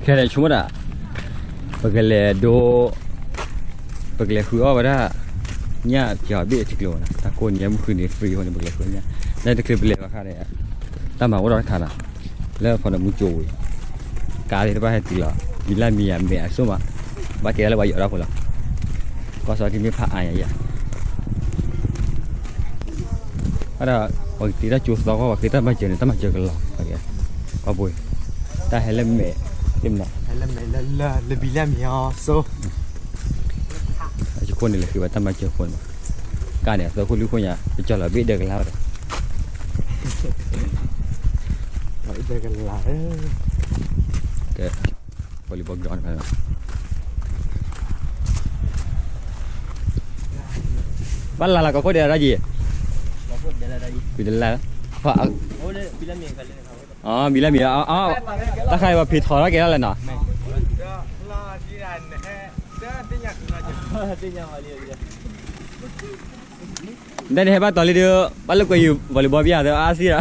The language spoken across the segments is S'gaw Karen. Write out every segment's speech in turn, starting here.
ခဲန့ၣ်ဆိကမိၣ်ဒၣ် ပကလဲၤဒိ ပကလဲၤဃုအီၣ်ဝဲဒၣ် ညၣ်ပျီၤဘ့ၣ်ထံကျိနီၤ, တၢ်ကိၢ်နံၤမုၢ်ဃုနံၤ free အဃိန့ၣ် ပကလဲၤဃုညၣ်, လၢတချုးပလဲၤဘၣ်ခါန့ၣ် တၢ်မၤအိၣ်ဒီးတခါနီၤ, လၢဖီနမူကၠိဝံၤ ကါသ့ၣ်တဖၣ်ဟဲတုၤလီၤ, ဘံလၢမံၤယၤမဲာ်အစိၣ်မး, ဘၣ်ကဲဒၣ်လၢပှၤယီၤဒၣ်ဖိလီၤ, ကီၢ်စီထံမ့ၢ်ဖးအါယၤယၤ ဒီး ပှၤကတ့တၢ်ကၠိသီခီ ပှၤဃ့တၢ်မၤစၢၤန့ၣ် တၢ်မၤစၢၤကလီၤ, ကီၢ်ပူၤ, တၢ်ဟဲလၢမဲာ်သ့ၣ်မနုၤ, လၢဘံလၢမံၤအစိၣ်, အခိၣ်န့ၣ် လဲၤဃ့ဘၣ်တၢ်မၤစၢၤအဃိန့ၣ်, ကါန့ၣ် အသီခိၣ်လွံၢ်ခိၣ်ညါ ပကၠီလီၤဘ့ၣ်ဒၢကလါဒီး ကလါ, ကဲ, volleyball ground န့ၣ် ဘၣ်လၢ်လၢ်ကီၢ်ခိၣ်ဒဲးလၢဒၣ်ယံၤ, ဘံလၢမံၤ, တၢ်ခါအံၤ ပှၤဖံးထီၣ်ထီၣ်ကဲဒၣ်လဲၣ်နီၤ နတန့ၣ်ဟဲဘၣ်တီၤလံဒီး ဘၣ်လိာ်ကွဲယုၢ် volleyball ပယါသၢအါစံဒီး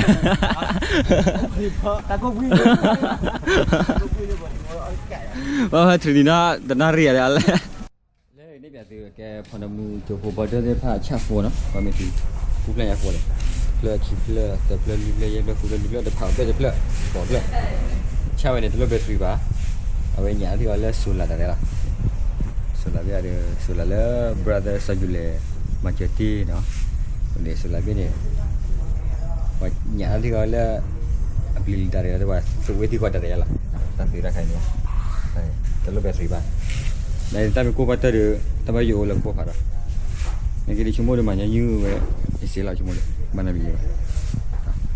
ဘၣ်ဟဲထရံးနံၤနီၤ တနၣ်ရံၣ်ယၤဒီးအလဲၣ်, လၢန့ၣ်ပျးသုကဲ ဖီနမူကၠိဖိဘီဒၢသ့ၣ်တဖၣ်ဆၣ်ဖိနီၤ ပှၤမ့ၢ်ထံ ကူဖျၢၣ်ညါဖိန့ၣ် ဖျၢၣ်ခံဖျၢၣ် သၢဖျၢၣ် လွံၢ်ဖျၢၣ် ယဲၢ်ဖျၢၣ် ဃုဖျၢၣ် နွံဖျၢၣ် တဖးဖျၢၣ်တဖျၢၣ် ဃိးဖျၢၣ်, ဆၣ်ဝဲန့ၣ် တလိၣ် battery ဘၣ်, အဝဲညၣ်အါထံအီၤလၢ solar တၢ်ရဲၣ်လီၤ, solar ဘ့ၣ်ဒီး solar လၢ brother စီၤယူၤလဲၤ မၤစၢၤတ့ၢ်နီၤ, န့ၣ် solar ဘ့ၣ်န့ၣ် ပှၤညၣ်အါထံအီၤလၢ အပျံၤလံတၢ်ရဲၣ်လီၤ တဝဲ သဝ့သံကွၢ်တၢ်ရဲၣ်လီၤ, တၢ်သ့တၢ်ခါန့ၣ် တလိၣ် battery ဘၣ်, နတၢ်မ့ၢ်ကိၢ်ဘၣ်တၢၢ်ဒီး တၢ်ဘၣ်ယိၣ်အိၣ်လၢခိၣ်ဖးဒီး, နက့ၤဒ်ဆိကမိၣ်ဒီးမၤညီနုၢ်ဝဲ ယစ့လီၤဆိကမိၣ်ဒီး ဘၣ်နမံၤယဲဘၣ်,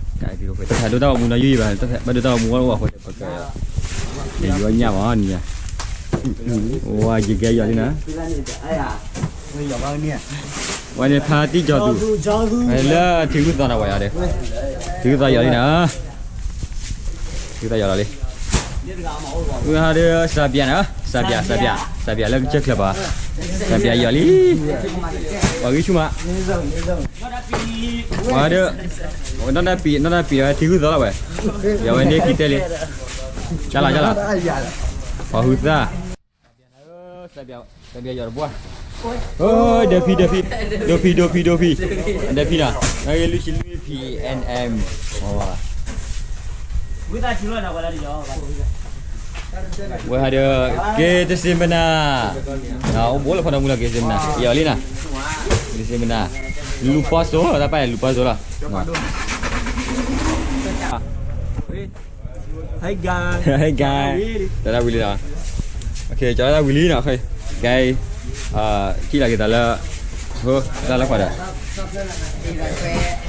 တၢ်အဲၣ်သုတဖှဲ တၢ်ဒိတၢ်ဂီၤမူနီၤယုၢ်ယံၤဘၣ်, ဘၣ်ဒိတၢ်ဂီၤမူဝဲအိၣ်အဃိန့ၣ် ပက ယယီညၣ်မးနံၤညါ, ဝါယကဲယီၤလံနၤ, ဝဲန့ၣ်ဖါတံၢ်ကၠီၤသူ, လၢထံဂုၢ်သီနၤဝဲယၤဒီး, ထံဂုၢ်သီယီၤလံနၤ ထံဂုၢ်သီယီၤလီၤလံ, ဝဲဟးဒီး စၢ်ပျးနၤ, စၢ်ပျး စၢ်ပျး စၢ်ပျးလၢကစၢၢ်ချၢဘၣ်, စၢ်ပျးယီၤလံ, ပှၤဂံၢ်ဆူၣ်မး, ပှၤဒီး, နီၢ်တၢ်ပံၤ နီၢ်တၢ်ပံၤဝဲထံဂုၢ်သီလီၤဝဲ, ယီၤဝဲန့ၣ်ကံတဲလံ, ကၢ်လီၤ ကၢ်လီၤ, ပှၤဟုသၣ် စၢ်ပျးယီၤတဘှီ, ဒၢဖံ ဒၢဖံ, ဒိဖံ ဒိဖံ ဒိဖံ, ဒၢဖံနီၤ, နဂ့ၢ်လွံၢ်ဆံလွံၢ်ဖံ NM, ဝဲဟးဒီး က့ၤတစ့မနၤ, အိၣ်ဘူးလၢဖီနမူလီၤ က့ၤတစ့မနၤ ယီၤလံနၤ, က့ၤတစ့မနၤ, လူၤပီၢ်စိ တၢ်ပၢ်န့ၣ်လူၤပီၢ်စိလီၤ Hey guys, တၢ်ဝံၤလံနီၤ, ကၠီတၢ်ဝံၤလံနီၤ, guys, ထံၣ်လီၤက့ၤသးလၢ, တၢ်လၢခွါဒီး, ထံၣ်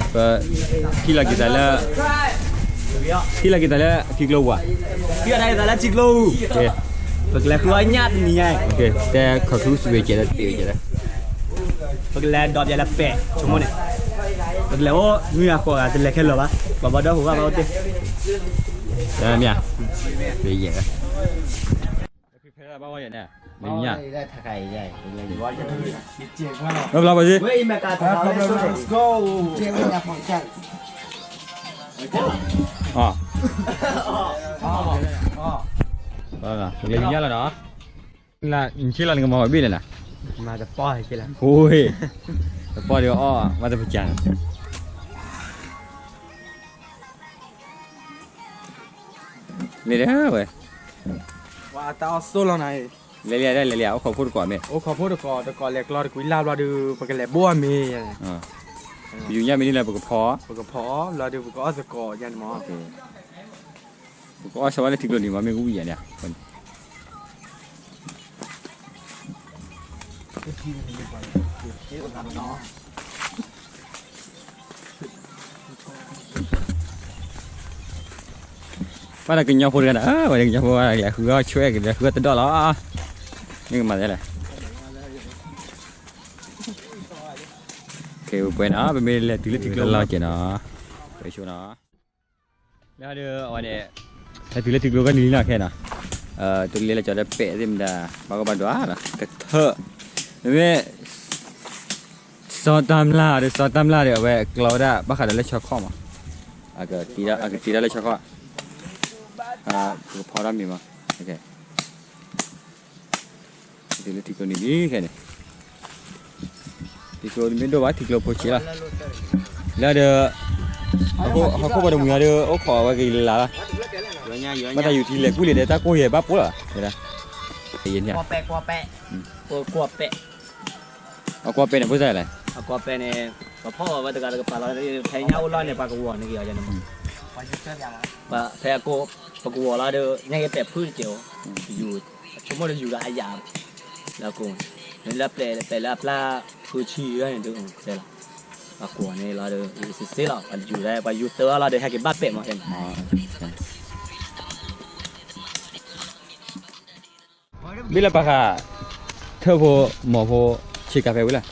လီၤက့ၤသးလၢ, ထံၣ်လီၤက့ၤသးလၢထံကျိပူၤ, ထံၣ်လီၤက့ၤသးလၢထံကျိပူၤ, ပကလဲၤဃုအီၣ်ညၣ်တနံၤညါအံၤ, တဲခီၣ်ထူစူၤကဲးဒီးတ့ၢ်ကဲးဒီး ပကလဲၤဒီးပလဲၤပဲာ်ဆိကမိၣ်န့ၣ်, ပကလဲၤအိၣ်နွံဂၤဃိးဂၤ တလဲၤခဲလၢာ်ဘၣ်, ပှၤဘၣ်ဒီၣ်ဟူဘၣ်ဘၣ်အိၣ်တ့ၢ်, မ့ၢ်ဧါ, ဖဲဘၣ်ဝဲယဲၢ်န့ၣ်, မ့ၢ်ညါ, ဘၣ်ဘျီဘၣ်စ့ၢ်, အ, ပကလဲၤညၣ်လီၤနီၤ, နဆ့လီၤနကမၤဝဲဘ့ၣ်လဲၣ်နၤ, မၤတပီၢ်ဟဲက့ၤလၢ, တပီၢ်ဒီးအီၣ်မၤတပစၢ်န့ၣ် မ့ၢ်ဒၣ်ဝဲ, ပှၤတၢ်အီၣ်ဆိၣ်လီၤနၤ, လဲၤလံ လဲၤလံ အိၣ်ခိးဖိတကိးမ့ၢ်, အိၣ်ခိးဖိတကိး တကိးလဲၤကျီတကွံလၢ်ဘျီဒီး ပကလဲၤဘိၣ်အမ့ၢ်, ပယူၤညၣ်မ့ၢ်န့ၣ်လၢပကဖီ, ပကဖီလီၤဒီးပကအီၣ်သကိးယါန့ၣ်မး, ပကအီၣ်ဆိဝဲလၢထံကျိနံၤမး မ့ၢ်ဝံၤယဲၢ်န့ၣ် ဘၣ်ဒီးကညီဖိတဂၤဒီး ဝဲဒီးကညီဖိ လဲၤဃုအီၣ်ဆွဲက့ၤ လဲၤဃုအီၣ်တဒီၣ်လီၤ, မ့ၢ်ကမၤလဲၣ်, ပှဲၤနီၤ ပမ့ၢ်လဲၤတုၤလၢထံကျိလီၤက့ၤနီၤ, ပဆိနီၤ လၢဒီးအဝဲန့ၣ် ဟဲတုၤလၢထံကျိကနံၤလံနီၤခဲနီၤ, တုၤလၢလၢကၠီၤဒီးပဲာ်သ့ၣ်မတၤ ဘၣ်ကီဘၣ်ဒွးနီၤ ကထၢၣ်, မ့မ့ၢ် စီၤတၢ်မျၢ်ဒီး စီၤတၢ်မျၢ်ဒီး အဝဲကျီဝဲဒၣ်ဘၣ်ဃးဒီးလၢဆီခီၣ်မး, အကတ့ထီၣ်လၢဆီခီၣ်, ပကဖီထီၣ်မ့ၤမး ကဲ လၢထံကျိနံၤလံခဲန့ၣ်, ထံကျိတမ့ၢ်ဒိၣ်ဘၣ် ထံကျိဖိဆံးလီၤ. လၢဒီး ဟီၣ်ခိၣ်ပှၤတမှံၤအီၤဒီး အိၣ်ခိးဝဲက့ၤလၢ်လၢ်လီၤ. ဘၣ်တၢ်ယူၤထံလဲၤကွံာ်လံဒီး တၢ်ကိၢ်ယဲၢ်ဘၣ်ပိာ်လီၤ. ကွီၢ်ပဲာ်, ကွီၢ်ပဲာ်, ကွီၢ်ပဲာ်, အကွီၢ်ပဲာ်န့ၣ် ဖိစၢ်လဲၣ်, အကွီၢ်ပဲာ်န့ၣ် ပဖီၣ်အီၤဝဲတဂၤတကပၤလီၤ, ဖဲညါအိၣ်လီၤန့ၣ် ပှၤကဝီၤန့ၣ်က့ၤအီၤန့ၣ်, ဖဲအကိး ပကဝီၤလီၤဒီး ညါက့ၤပဲာ်ဖုတကဲး, ဆိကမိၣ်တယူၤဒီးအယၤ, လၢကိး မ့ၢ်လၢပျဲၢ် ပဲာ်လၢအပျၢ်ဖုဆံးန့ၣ်ဒုး တဲလီၤ, ပှၤကိးန့ၣ်လီၤဒီး စ့စ့လီၤ ပှၤယူၤလီၤ ပှၤယူၤသၢလီၤဒီး ဟဲက့ၤဘၣ်ပဲာ်မးဖဲန့ၣ် ဘ့ၣ်လၢပှၤဃး ထၢၣ်ဖိ မိၢ်ဖိ ဆ့ကၤဖဲဝံၤလၢ်,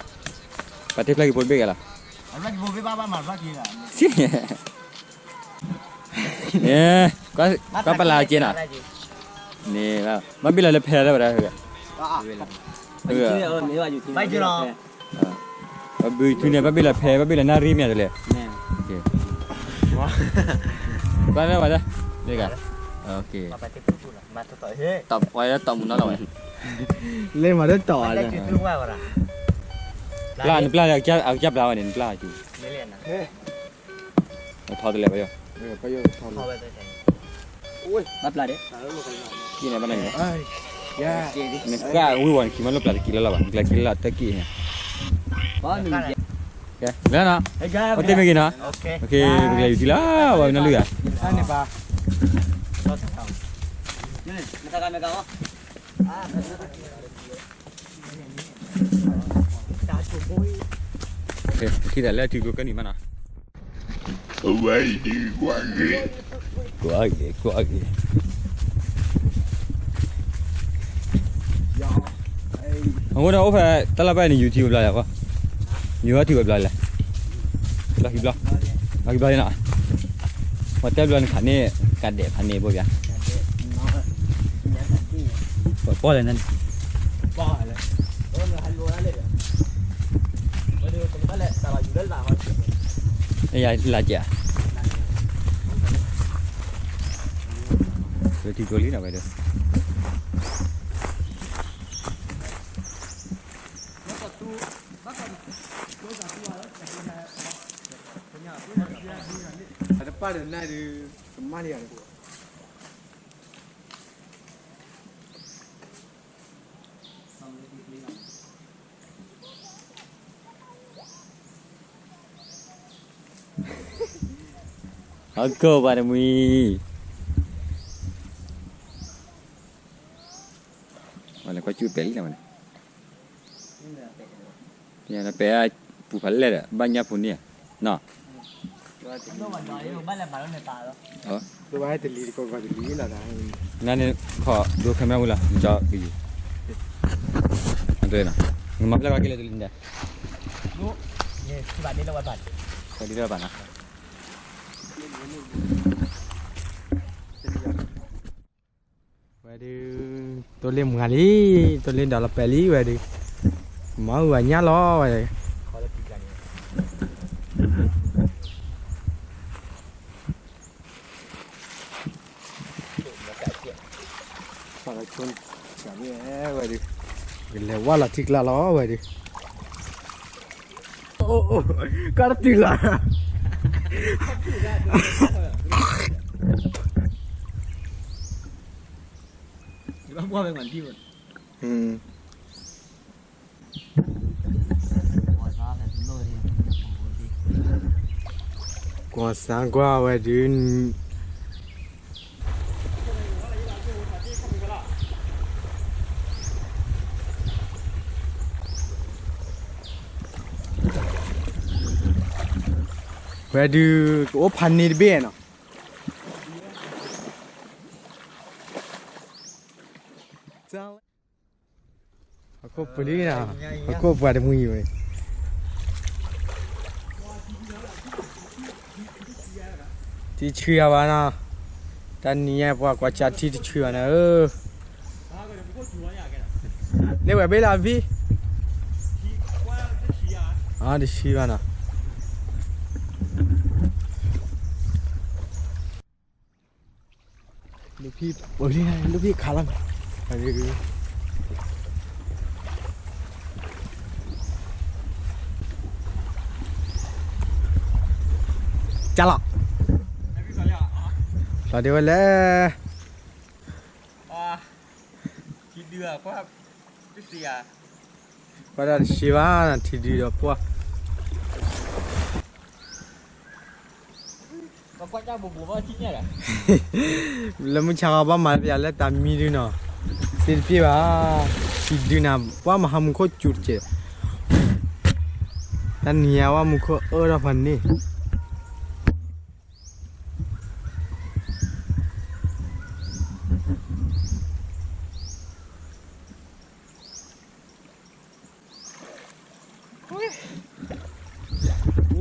ပှၤတ့ဖျါက့ၤဖိတဘ့ၣ်ဂၤလီၤ. ကွၢ်ပလၢက့နီၤ, န့ၣ် ဘၣ်ဘ့ၣ်လၢလၢဖဲလၢဝဲဒၣ်, ဘၣ်ဘုးထူန့ၣ် ဘၣ်ဘ့ၣ်လၢဖဲ ဘၣ်ဘ့ၣ်လၢနၣ်ရံၣ်မ့ၢ်တလဲၣ်, ဘၣ်လၢဝဲဒၣ်, တပှဲၤလၢတီၢ်မူနီလီၤဝဲ, လၢမၤတတီၢ်ဝဲ, ပျၢ်နပျၢ်လၢအကစၢ်ပျၢ်ဝဲန့ၣ် နပျၢ်က့ၤ, ထီတလဲၣ်ဝဲယီၤ, ဘၣ်ပျၢ်ဒဲး, က့ၤန့ၣ်ဘၣ်န့ၣ်, နဃၣ်ဝံၤဝဲန့ၣ် ခံမၤလိၣ်ပျၢ်တက့ၤလၢ်လၢ်ဘၣ် နကျဲက့ၤလၢ်လၢ်တက့ၤန့ၣ်, လၢနီၤ, ပတ့မ့ၢ်က့ၤနီၤ, ပကလဲၤယူၤထံလီၤ ဝဲနလုၢ်ဧါ ထံၣ်သးလၢထံကျိကနံၣ်မးနီၤ, ကွၢ်က့ၤ ကွၢ်က့ၤ, အဃိန့ၣ်အိၣ်ဖဲတၢ်လီၢ်ဘၣ်န့ၣ် ယူၤထံဝဲဘျီလဲၣ်, ယူၤဟီထံဝဲဘျီလဲၣ်, ဘျီခံဘျီ, ဘျီခံဘျီန့ၣ်, ပှၤတဲဘျီန့ၣ်ခးန့ၢ် ကးဒဲးဖးန့ၢ်ဘိၣ်ဘၣ်, ပှၤပီၢ်လဲၣ်န့ၣ်, ယလၢကဲး, ဝဲထံကျိလံနီၤဝဲဒီး အတပၢ်ဒီးနၤဒုး ကမၣ်လံယၤန့ၣ်, ဟီၣ်ခိၣ်ပှၤတမှံၤ, ဝဲလဲၤကွၢ်ကၠူၣ်ပဲာ်လံလီၤဝဲန့ၣ်, ပဲာ်ပူၤဖးလဲၢ်ဒီး ဘၣ်ညၣ်ဖိန့ၣ်ဧါ, နီၤ နန့ၣ်ခီဒိ camera ဝံၤလီၤ နကယူၤ, နမၤဖျါက့ၤလၢတလံၤန့ၣ်, ဒ်လၢဘၣ်နီၤ, ဝဲဒုး တိၢ်လ့ၣ်မုၢ်ဂၤလံ, တိၢ်လ့ၣ်ဒီးလီၤပဲာ်လံဝဲဒုး, မၤအုၣ်ဝဲညၣ်လီၤဝဲဒုး ဝဲဒုး ကလဲၤဝါလီၤထံကျါလီၤဝဲဒုး, ကါတတုၤလီၤ, ကွၢ်စၢ်ကွၢ်ဝဲဒုး ဝဲဒုး ကအိၣ်ဖးန့ၢ်တဘ့ၣ်နီၤ, ဟီၣ်ခိၣ်ပှၤလံနီၤ, ဟီၣ်ခိၣ်ပှၤတမှံၤဝဲ ထံဆှံအဘၣ်နီၤ, တၢ်နံၤညါပှၤကွၢ်စၢ်ထံတဆှံဘၣ်နီၤဧၢ, န့ၢ်ဝဲဘ့ၣ်လၢအဖံ, အတဆှံဘၣ်နီၤ. ဖံ အိၣ်လံ လူဖံခးလီၤ ကၢ်လီၤ လီၤဒ်ဝဲလဲၣ် ကွၢ်တၢ်တဆံဘၣ် ထံဒုဒီးပှၢ် လၢမုၢ်ဆါခီဘၣ်မၤပယၤလၢတၢ်မံဒုနီၤ စ့တပျ့ၢ်ဘၣ် ထံဒုနၤ ပှၢ်မဟါမူခိၣ်စူၤတကဲး တၢ်နံၤညါဝဲမူခိၣ်အၢထီၣ်ဖးန့ၣ်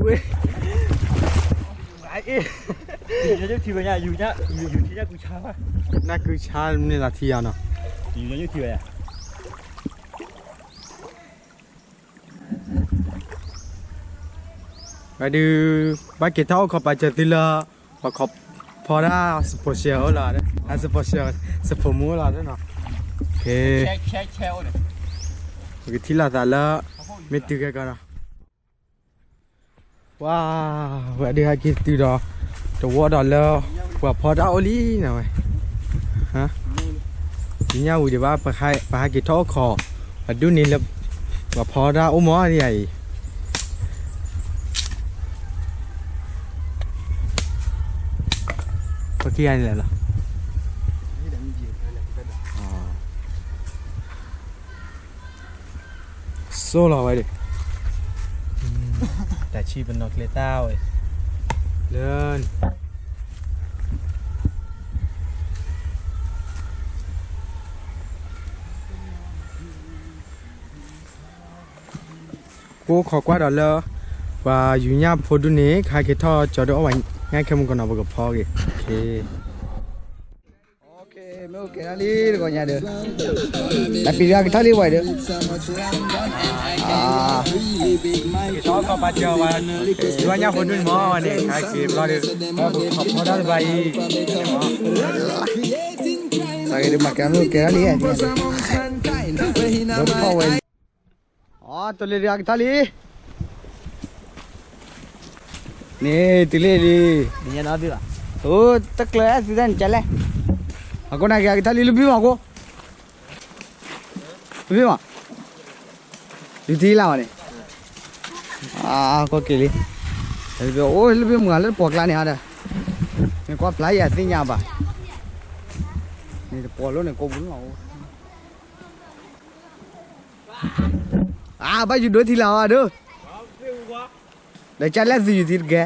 ဝ့ၢ် အ့ၣ် ယူၤထံဝဲညါ ယူၤညါ ယူၤထံညါကူဆါ နၢ်ကူဆါမ့ၢ်လီၤထံယၤနီၤ ယူၤထံဝဲညါ ဝဲဒုး ဘၣ်က့ၤထီၣ်အိၣ်ခိးပာ်စၢၤသုလၢ ပှၤခီဖီတၢ် sponsor အိၣ်လီၤ sponsor စဖိးမူအိၣ်လီၤနီၤ ပကထံၣ်လိာ်သးလၢ မ့ၢ်တုၤခဲကီးဒီး ပှၤ ဝဲဒုးဟဲက့ၤတုၤဒီး တဝီဒီးလၢ ပှၤဖီတၢ်အိၣ်လံနီၤဝဲ ညါဝံၤဒံးဘၣ် ပဟဲက့ၤထီၣ်အိၣ်ခိး အဒိၣ်န့ၣ်လၢ ပှၤဖီတၢ်အိၣ်မးဒ်အံၤ ပက့ၤယၤန့ၣ်လီၤ စိၢ်လီၤဝဲဒၣ် တၢ်ဆံပနီၣ်ကျဲတၢ်ဝဲ လၢ ကိးခီကွၢ်ဒီးလၢ ပှၤယူၤညၣ်ဖိဒုန့ၣ် ကဟဲက့ၤထီၣ်ကၠီၤဒုးအီၣ်ဘၣ်ညၣ်ခဲမုၢ်ကနီၤ ပကဖီက့ၤ မ့ၢ်အိၣ်ကဲထီၣ်လံတဂီၤညါဒီး တၢ်ပံၤဒုးကထီၣ်လံဝဲဒီး ကထီၣ်ကီၢ်ပာ်စၢၤဝဲ ယူၤညၣ်ဖိဒုန့ၣ်မ့ၢ်ဝဲန့ၣ် ကဟဲက့ၤဘျီဒီး ပကဖီတၢ်တဘၣ်အံၤ တၢ်ဂ့ၤဒုးမၤကဲမ့ၢ်အိၣ်ကဲထီၣ်လံ ဒီးဖီဝဲ အီ တုၤလံဒုးအကထီၣ်လံ န့ၣ် တုၤလံလံ အိၣ်တကျၢၤသုတၢ်န့ၣ်ကလဲၣ် အကိးနၤက့ၤအကထီၣ်လံ လူဘံၣ်မးကိး လူဘံၣ်မး လူထံလၢ်ဝဲန့ၣ် အကိးက့ၤလံ အိၣ်လူဘံၣ်မုၢ်ဂၤလၢတပှီၢ်ကျါန့ၣ်ဒီး မ့ၢ်ကွၢ်ဖျါယၤသ့ၣ်ညါဘၣ် န့ၣ်တပှီၢ်လီၤန့ၣ် ကိးပူၤလီၤ အါ ဘၣ်ယူၤဒိထံလၢ်ဝဲဒီး ဒီးကၢ်လဲၣ်သုယူၤထံတကဲ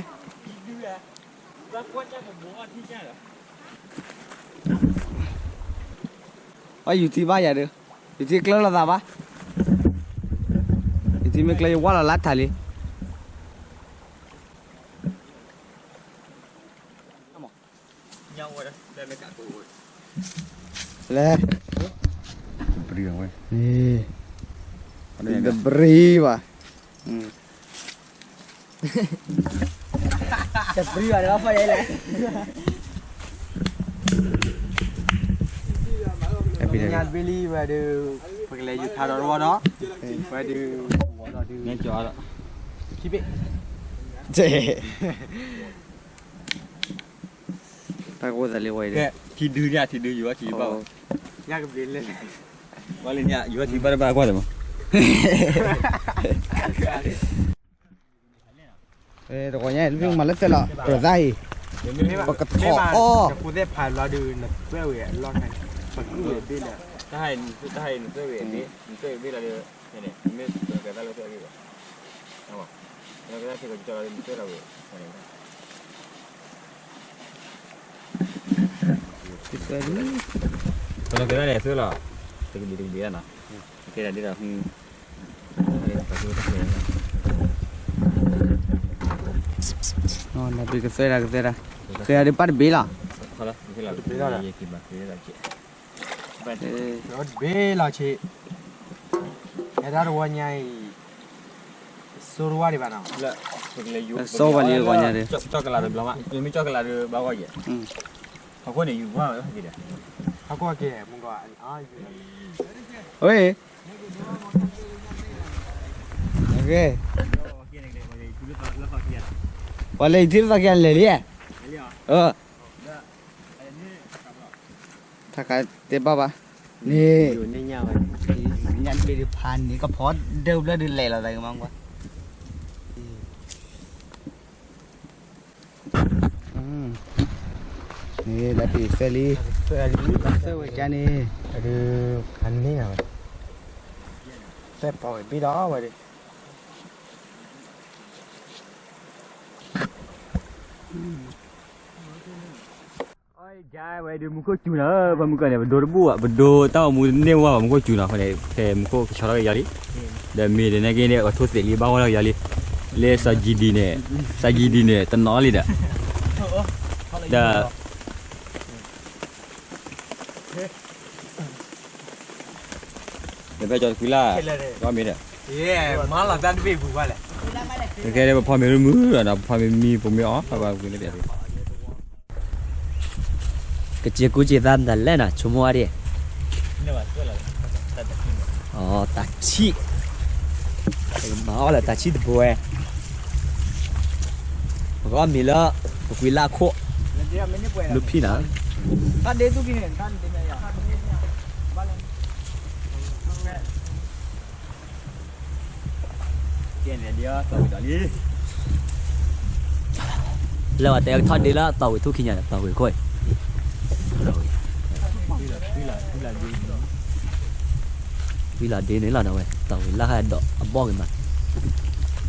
ဘၣ်ယူၤထံဘၣ်ယၤဒီး ယူၤထံကျၢလိာ်သးဘၣ် ယူၤထံမ့ၢ်ကျၢယဝၢ်လီၤလၢထးလံ လဲၣ် တဘြံၤဝဲ တဘြံၤဘၣ် တဘြံၤဘၣ်ဒီး ဖီယဲလဲၣ် ညါတဘ့ၣ်လံဝဲဒီး ပကလဲၤယူၤထါဒီးတဝီဒီး ဝဲဒီး ဝီဒီး ခံဘ့ၣ် တၢ်ကအိၣ်သးလံဝဲအံၤဒီး ထံဒုညါ ထံဒုယူၤထံဘၣ် ညါကဘ့ၣ်လဲၣ် ဝဲလၢညါ ယူၤထံဘၣ်တဘၣ်ကွၢ်ဒီးမး တဂီၤညါ မၤလၢသၢလီၤ ပသးအံၤ ပကထီၣ်အီၣ် ပကသ့ၣ်ဖးလီၤဒုး နသွဲၣ်ဝဲအလီၢ်ခံ ပကဝဲဘ့ၣ်လၢ တၢ်ဟဲနသွဲၣ်ဝဲအဘ့ၣ် နသွဲၣ်ဝဲဘ့ၣ်လီၤဒုး မ့ၢ်ကဲသးလၢသွဲၣ်ဝဲဘၣ် ပလီၢ်ကဲဒၣ်လဲာ်အသွဲၣ်လီၤ တကဒံးတကဒံးနီၤ ကဲဒၣ်ဒ်ဒီး ကသွဲဒၣ်ကသွဲဒၣ် ကသွဲဒၣ်ဒ်ပၢ်တဘ့ၣ်လီၤ တဘ့ၣ်လီၤဆ့ ဟဲဒၣ်တဝီညါအံၤ စိတဝါဒံးဘၣ်နီၤ စိဝဲလံတဝီညါဒီး ကၠီၣ်ကလးတဘျီမး မ့ၢ်ကၠီၣ်ကလးဒီးဘၣ်ဂီၢ်ယဲၢ် အဃိန့ၣ် ယူၤဝါဝဲဟဲက့ၤဒီး ဟးကွၢ်က့ၤ မုၢ်ကီၢ် ဝ့ၢ် ပှၤလဲၤယထံၣ်သးက့ၤလဲၤလံ, ထါခါတဲဘၣ်ဘၣ်, န့ၣ်, ညၣ်တဘ့ၣ်ဒုးဖးန့ၣ် ကဖီဒၢဘျၢဒုးလဲၤလီၤသးကမၤကွၢ် န့ၣ် လၢပံၤသၢလံ, သၢဝဲကါန့ၣ်, ဖဲပီၢ်ဝဲဘ့ၣ်ဒီးဝဲဒၣ်, ဝဲဒၣ်မူခိၣ်စူၤနီၤ, ပှၤမုၢ်ကီၢ်န့ၣ် ပဒိတဘူၣ်ဘၣ်, ပဒိတၢ်အိၣ်မူတန့ၢ်ဝဲဘၣ် မူခိၣ်စူၤနီၤ, အဃိန့ၣ် ဖဲမူခိၣ်ကဆီထီၣ်က့ၤယၤလံ, ဒီးမ့ၢ်ဒီးနာ်က့န့ၣ် အထိၣ်သဲးလံ ဘၣ်ဝဲထီၣ်က့ၤယၤလံ, လၢစီၤကံဒံန့ၣ်, စီၤကံဒံန့ၣ် တနီၤလံဒီး, ဒီး ဒီးဖဲကၠီတကွံလၢ်, မ့ၢ်ဒီး, မၤလီၤတၢ်တဘ့ၣ်ပူၤဘၣ်လဲၣ်, ကဲဒီးပဖီမ့ၤမုာ်ဒီးနီၤ, ပဖီမ့ၤမံပမ့ၢ်အီၣ် ပှၤကွံလၢပျၢ်သ့, ကစ့ကူစ့သးမတၤလဲၣ်နီၤ, ဆိကမိၣ်အါဒံး, အတၢ်ဆံၣ်, မၤအီၣ်လၢတၢ်ဆံၣ်တဘိဝဲ, ပကအီၣ်မ့ၤလၢ, ပကွံလၢခိၣ်, လူဖံနၤ လၢဝဲတဲကထီၣ်ဒ့လၢတီၢ်ဝံၤထူၣ်ခံညါန့ၣ် တီၢ်ဝံၤခိၣ်အံၤ, ဝံၤလီၤဒ့န့ၣ်လီၤနဝဲ တီၢ်ဝံၤလၢဟဲဒီးအဘီၣ်ဂ့ၤမး,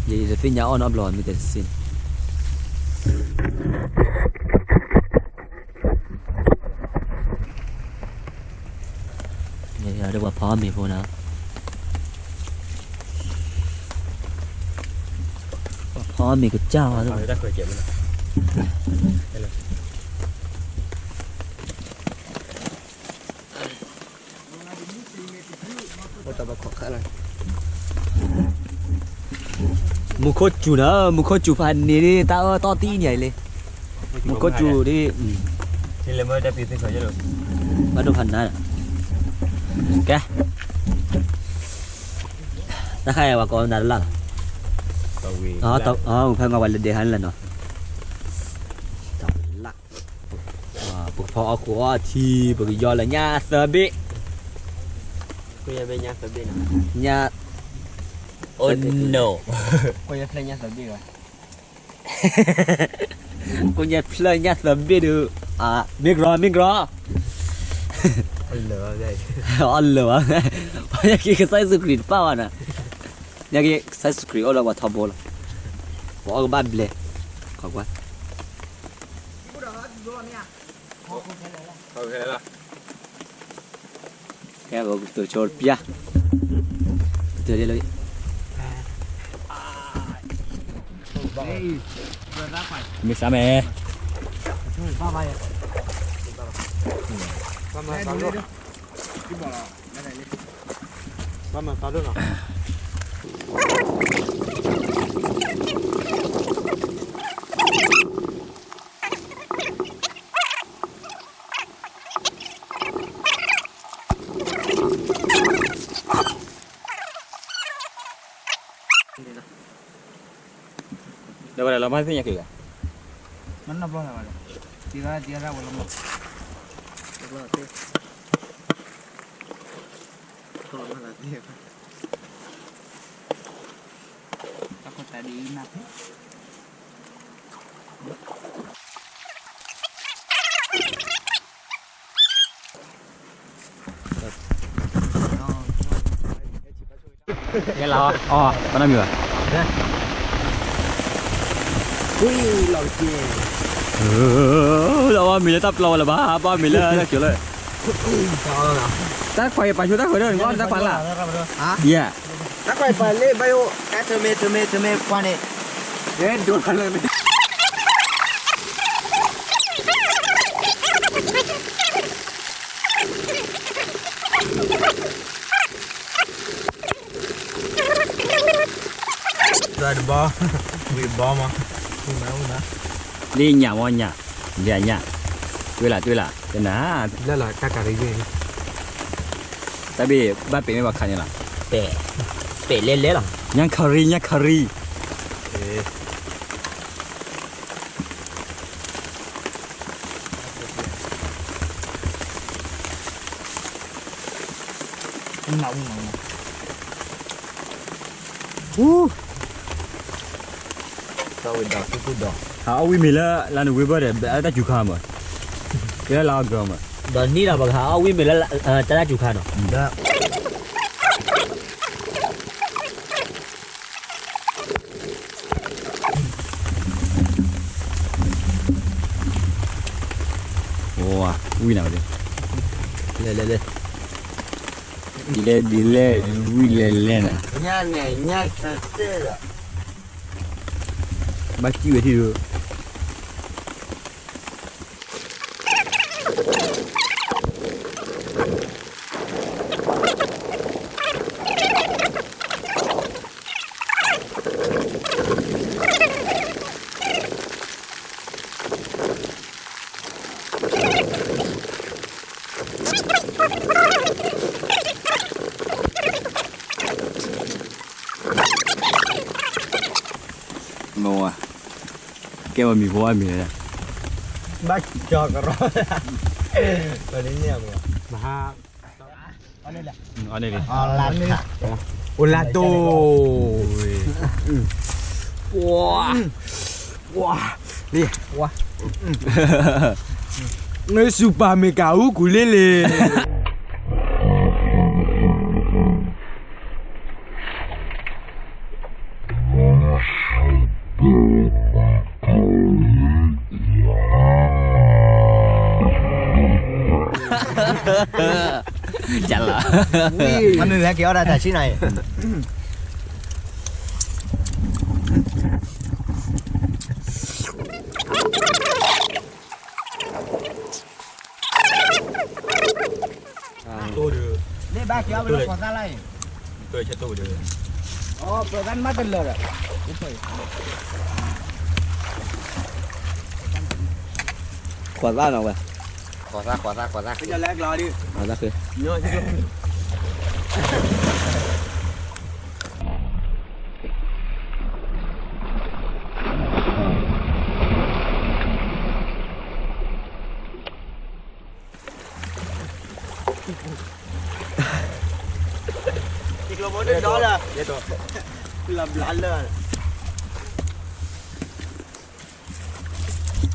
ယတသ့ၣ်ညါအီၣ်နီတဘျီမ့ၢ်တဲတစ့န့ၣ် ဒီးပှၤဖီမ့ၤဖိနီၤ, ပှၤဖီမ့ၤကစၢ်ဝဲ, မူခိၣ်စူၤနီၤ, မူခိၣ်စူၤဖးန့ၣ်ဒ် တၢ်အၢၣ်တီၢ်တံၢ်ညါအံၤလံ, မူခိၣ်စူၤဒ်, ဘၣ်ဒိဖးနါ, ကဲ, တၢ်ခါအံၤပှၤကိးမနုၤတလၢ်လီၤ, ဖဲငါပှၤလဲၤဒဲးဟါန့ၣ်လီၤနီၤ, ပကဖီအီၣ်ခိၣ်အီၣ်ထံ ပကယီလၢညၣ်သၢဘ့ၣ်, ညၣ်, အိၣ်နိၣ်, ကိညါဖျၢၣ်ညၣ်သၢဘ့ၣ်ဒုး, မ့ၢ်ကရီ မ့ၢ်ကရီ, အီၣ်လၢာ်ဘၣ်, ပှၤညါက့ၤကစၢ်ယ့ၣ်ၡူးခရံာ်တပၣ်ဘၣ်နီၤ, ညါက့ၤကစၢ်ယ့ၣ်ၡူးခရံာ်အိၣ်ဒီးပှၤထီဘိလီၤ, ပှၤအီၣ်ကဘၣ်ဘျဲ, ခီကွၢ် ကဲ ပကတိၤဆိပျၢ်, ကတိၤဒ်လၢ, မ့ၢ်စးမဲာ်, ဒီးဝဲဒၣ်လီၤမၢ်သ့ၣ်ညါက့ၤဂၤ, မ့ၢ်နီၢ်ဘျီၣ်လၢၤဘၣ်ဒီး, တံၤရၣ်တံၤရၣ်ဝဲလီၤမၢ်, တဘျီၣ်သ့ၣ်, တဘျီၣ်မၢ်လၢသ့ၣ်, တၢ်ခိၣ်တၢ်ဒ်အံၤနၢ်ဖဲ ကဲလီၤ, အီၣ်, ဘၣ်နီတမံၤဘၣ်, လီၤဘၣ်မ့ၤလၢတၢ်ပျီဝဲလၢၤဘၣ်, ဘၣ်မ့ၤလၢတၢ်ပျီဝဲလၢၤဘၣ်, ဘၣ်မ့ၤလၢတၢ်ကၠိၤလၢ, တၢ်ခွဲးပာ်ဆိတၢ်ခွဲးဒီး နကွၢ်တၢ်ခွဲးလၢ်, ယဲ တၢ်ခွဲးပာ်လၢဘၣ်ယိၣ် တၢ်ထၢမ့ၢ်ထၢမ့ၢ်ထၢမ့ၢ်ပှၤန့ၣ်, ဒိၣ်လၢမ့ၢ် တဘီ, ဝံၤဘီမး, လံညၣ်ဝဲညၣ်, လံညၣ်, တွ့လၢ်တွ့လၢ် တနၤ လၢလီၤတၢ်ကရံၣ် တၢ်ဘ့ၣ်ဘၣ်ပဲာ်မ့ၢ်ဘၣ်ခါန့ၣ်လီၤ. ပဲာ် ပဲာ်လဲလဲလီၤ. ညၣ်ခရံၣ် ညၣ်ခရံၣ်. ဟူ ဟးအီၣ်ဝံၣ်မ့ၤလၢ လၢနဝ့ဘၢဒီး ဘၣ်တၢ်စူၤခါမး, ကဲလၢလၢအီၣ်ကမး, ဒီးနံၣ်ဒီးပကဟးအီၣ်ဝံၣ်မ့ၤလၢ တၢ်တၢ်စူၤခါနီၤ. ဝံၣ်နၤဝဲ, လဲၤလဲၤလဲၤ, ဒ်လဲၣ်ဒ်လဲၣ်, ဝံၣ်လဲၤလဲၤနၤ, ညၣ်န့ၣ် ညၣ်ဆၢတဲလီၤ, ဘၣ်စံၣ်ဝဲထံၣ်ဒုး မ့ၢ်ဝဲ, ကဲဝဲမံၤဖိအမံၤလၢ, ဘၣ်ကၠီကရီ, ပှၤန့ၣ်န့ၣ်, မဟါ, အန့ၣ်လံ, အိၣ်လၢတိၢ်, ပှၤ, ပှၤ, လံ, ပှၤ, မ့ၢ်စူၤပၤမ့ၢ်ကၤအူကူလ့လ့ ကလီၤ, မ့ၢ်မ့ၢ်က့ၤအီၣ်ဒၣ်တၢ်ဆံးနၤအံၤ, တိၢ်ဒုး, လ့ၣ်ဘၣ်က့ၤအီၣ်ဝဲလၢခိးသၣ်လၢအံၤ, တိၢ်ဆဲတိၢ်ဒုး, အပၢၢ်သၣ်မးတလၢာ်ဒီး, ခိးသၣ်နီၤဝဲ, ခိးသၣ် ခိးသၣ် ခိးသၣ်, ခိးသၣ်ဃ့ ကျိၤဘိဒ်ဒီလၢ, လၢဘျါလၢ,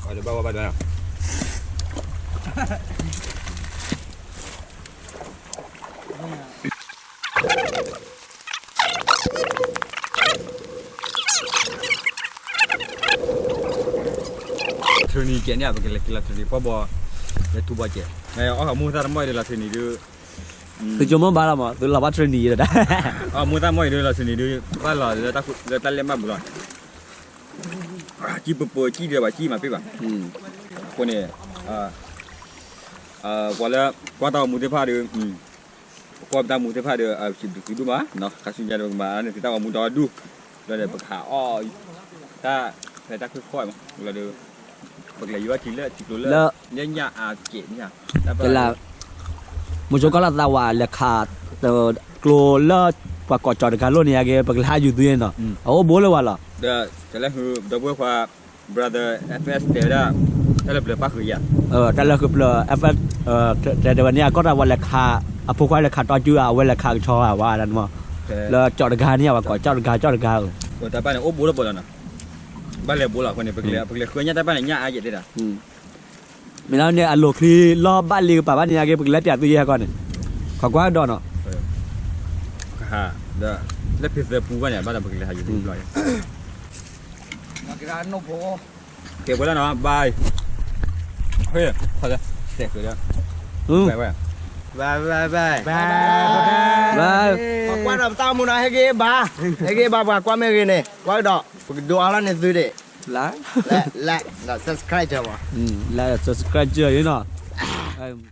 အဘၣ်ဝဲဘၣ်ဒၣ်, ထြၢနံၤကဲန့ၣ် ပကလဲၤက့ၤလီၤထြၢနံၤ ပီၢ်ဘီ, လဲၤထူဘီကဲ, အီၣ်ဃာ်မူသၣ်တမီၢ်အံၤဒီးလီၤထြၢနံၤဒုး, သုကၠိမိၢ်ဘါလီၤမး သုလီၤဘၣ်ထြၢနံၤဒီး, အီၣ်မူသၣ်မီၢ်အံၤဒုးလီၤထြၢနံၤဒုး ဘၣ်လီၤလၢတၢ်လၢတၢ်လဲၢ်မးဘူးလီၤ, ကံၢ်ပပၢၤကံၢ်ဒီးဘၣ်ကံၢ်မၤပ့ၢ်ဘၣ်, အဃိန့ၣ်, ပှၤလၢ ကွၢ်တၢ်ဂီၤမူသ့ၣ်တဖၣ်ဒီး, ကွၢ်ပတၢ်မူသ့ၣ်တဖၣ်ဒီး စံးဘျုးက့ၤဒိၣ်မး, ခါဆူညါဒီးပကမၤန့ၢ်သုတၢ်ဂီၤမူဒီဒူၣ်, ဒီးန့ၣ် ပကဟးအီၣ်, တၢ်, ဖဲတၢ်ခုၣ်ခီၣ်မး, လီၤဒီး, ပကလဲၤယိၤဘၣ်ထံလၢထံကျိလၢ, လၢညၣ်အကဲးန့ၣ်, မုဆိကီၢ်လၢသးဝးလဲၤခး, ကျိလၢ, ပှၤကိးကၠီၤတဂၤလိၣ်န့ၣ်ယါက့ ပကလဲၤဟးယူၤသုနီၤ, အအိၣ်ဘူးလၢဝဲလီၤ, ဒီးတၢ်လၢဟု ဒီပုၢ်ဝဲၢ်ခွါ brother FS တဲဝဲဒၣ်, တၢ်လၢပျၢၤပၣ်ဃုာ်ယၤ, တၢ်လၢဃုပျၢၤ FS, တဲဝဲန့ၣ် အကီၢ်တၢ်ဝဲလဲၤခး, အဖိခွါလဲၤခးတီကုၢ်ဧါ အဝဲလဲၤခးကဆီဧါဝဲဒၣ်မး, လၢကၠီၤတဂၤန့ၣ် ပှၤကိးကၠီၤတဂၤ ကၠီၤတဂၤဧၢ, တၢ်ပၢ်န့ၣ်အိၣ်ဘူးလၢပှၤလီၤနီၤ, ဘၣ်လဲၤဘူးလီၤအဃိန့ၣ် ပကလဲၤဃုညၣ်တၢ်ပၢ်န့ၣ် ညၣ်အါယဲၢ်တဲဒၣ် မ့ၢ်လၢန့ၣ် အလိၤချံလီၢ်ဘၣ်လံကပၤဘၣ်န့ၣ်ယါက့ ပကလဲၤပၠးသုယဲၢ်ဟဲကီၢ်န့ၣ်, ခီကွၢ်ဒီးနီၤ, ဒီး, လၢဖံသၢပူဘၣ်န့ၣ် ဘၣ်ဒီးပကလဲၤဟးယူၤသံဘျီ, ကဲဝဲလၢနီၤ bye, ဟဲ, တဲဃုာ်ဒီး, bye bye, bye bye, bye, ပှၤကွၢ်ဒီးပတၢ်အိၣ်မူနီၤ ဟဲက့ၤဘၣ်, ဟဲက့ၤဘၣ်ပှၤကွၢ်မ့ၢ်ဂ့ၤန့ၣ် ကွၢ်ဒီး ပကဒိးအါလီၤန့ၢ်သုဒံး, like, like, subscribe မး, like, subscribe နီၤ.